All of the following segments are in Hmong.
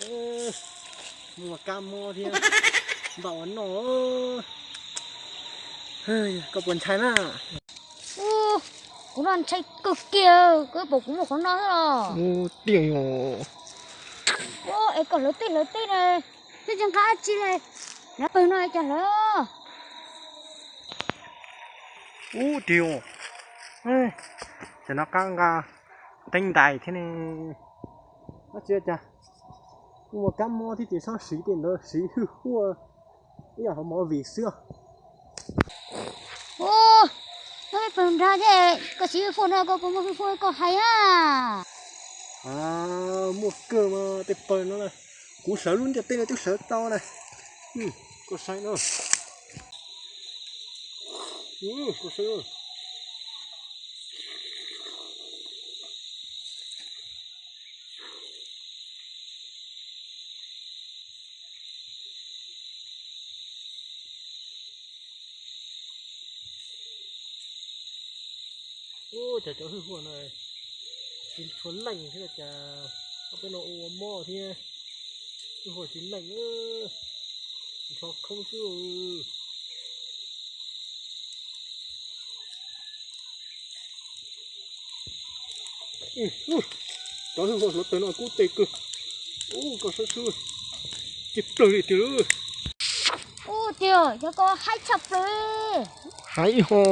Muaj kab mob thiab, npam ua noj. Koj puas ntshai na? Kuv no ntshai kawg kiag, koj pom kuv muaj qhov no xwb los. Tiag os. Es koj hlawv teb hlawv teb na, twb tsis nqa dab tsi li, hlawv pawg no cas hlawv. Ub, tiag os. Ces no qab nqa teeb ntais thiab ne. Dab tsi cas kuj muaj kab mob thiab ces txhob siv tej ntawd, siv hwj huaj ib yam hauv movie xwb. Ub, nyob peb pawg nrag thiab koj siv hwj huaj no koj puas muaj hwj huaj koj hais a? Muaj kawg mas tej pawg no na, kuv sawv lub ntiaj teb no twb sawv tau na. Koj saib no. Koj saib. Ub, cas cov hwj huaj no tsis tshua leej thiab cas, ob peb no ua mob thiab, hwj huaj tsis leej, nrho khoob xwb. Cov hwj huaj hluav taws no kub tes kawg. Ub, koj saib xwb, cig plawg li tiag lauj. Ub, tiag, yog koj haib tshaj plaws. Haib ho.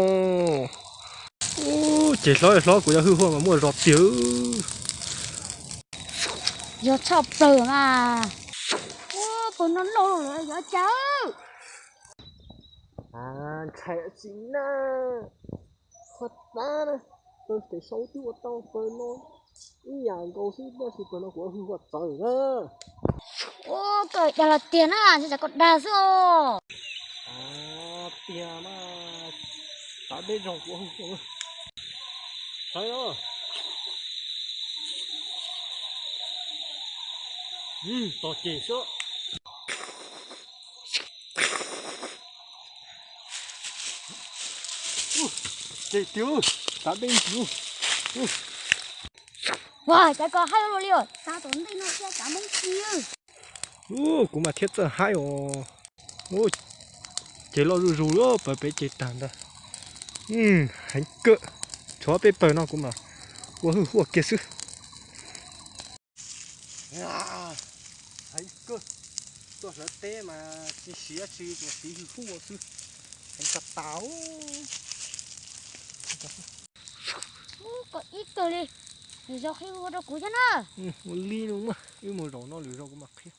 Ub, ces hlob hlob kuv yog hwj huaj mas muaj zog tiag. Yog tshaj plaws mas. Ub, pawg no loj lawm yog cas. Ntshai tsis na, khuv xim na, pawg pem saud twb ua tau pawg no ib yam nkaus xwb tab sis pawg no kuv hwj huaj txawv na. Ub, koj dag los tiag na, ntshe koj dag xwb os. Tiag mas, tav deb zog kuv hwj huaj. Saib os. Tos ces xwb. Ces tiag, tav deb ntsis. Ua cas koj haib ua luaj li os, tav tom ntej no thiab tav Hmoob Xis. Kuv mas thiaj txawj haib os. Ces loj zuj zus li pawg pem ces tag ntag. Heev kawg, tshuav peb pawg no kuv mas ua hwj huaj kiag xwb. Heev kawg, tuaj hlawv teb mas tsis siv dab tsi, tsuas siv hwj huaj xwb, heev tag tas. Ub, koj ib tug li, lwm zaus qhib ua rau kuv thiab na. Ua li no mas, wb mus zaum no lwm zaus kuv mam qhib.